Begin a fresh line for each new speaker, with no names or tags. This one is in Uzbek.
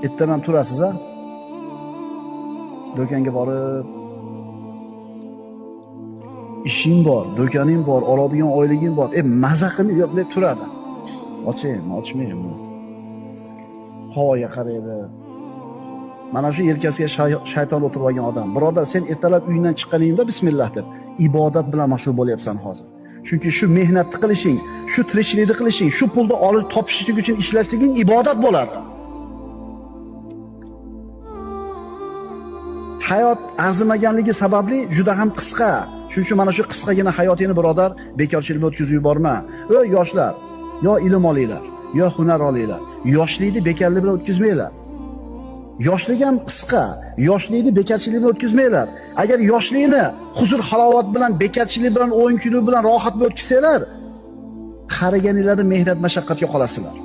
Ertaman ham turasiz a? Do'konga borib ishing bor, do'koning bor, oladigan oyliging bor. Maza qilmay yo'q deb turadi. Ochaymi, ochmaymi? Havoga qaraydi. Mana shu yelkasiga shayton o'tirib olgan odam. Birodar, sen ertalab uyingdan chiqqaningda bismillah deb ibodat bilan mashg'ul bo'lyapsan hozir. Chunki shu mehnatni qilishing, shu tirikchilikni qilishing, shu pulni olib topishlik uchun ishlashliging ibodat bo'ladi. Hayot arzimaganligi sababli juda ham qisqa. Shuning uchun mana shu qisqagina hayotingni birodar bekorchilik bilan o'tkazib yuborma. Ey yoshlar, yo ilm olinglar, yo hunar olinglar. Yoshlikni bekorlik bilan o'tkazmanglar. Yoshlik ham qisqa, yoshlikni bekorchilik bilan o'tkazmanglar. Agar yoshlikni huzur halovat bilan, bekorchilik bilan, o'yin kulgi bilan, rohat bilan o'tkazsanglar, qariganinglarda mehnat mashaqqatga qolasizlar.